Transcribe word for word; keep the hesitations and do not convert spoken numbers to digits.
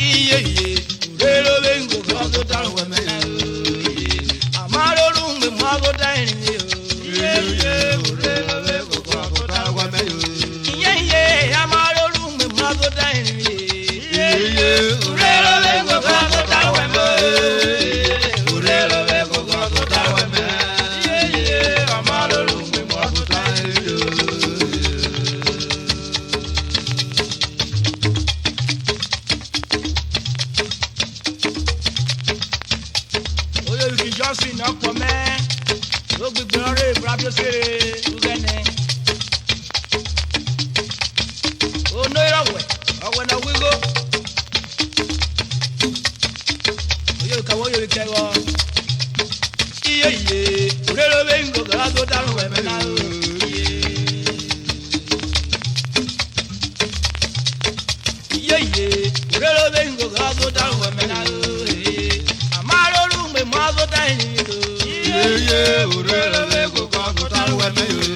Iye, iye, urhe ro vwe ngo kọ so ta wẹ mẹ na o, iye. Ama ro ru mgbe mu ago ta irin o. Iye, iye, urhe ro vwe ngo kọ so ta wẹ mẹ o. Iye, iye, ama ro ru mgbe mu ago ta irin o. Iye, iye, urhe ro vwe ngo kọ so ta wẹ mẹ o. Iye, urhe ro vwe ngo kọ so ta wẹ mẹ. Iye, iye, ama ro ru mgbe mu ago ta irin o. Oyoyuki Johnson ọkpọ mẹ, ogbigbe ọrẹ evwra biose re ughẹnẹ. Ono irọwẹ, ọwẹ na ghwigho. Oyoyuka wẹ oyoyuka ẹghọ. Iye iye, orere ove ngo gara do daru wẹ mẹ na o. Iye iye, orere ove ngo gara do daru wẹ mẹ na o. Ama ro ru mgbe mu azo da iri o. Iye iye, orere ove ngo gara do daru wẹ mẹ o.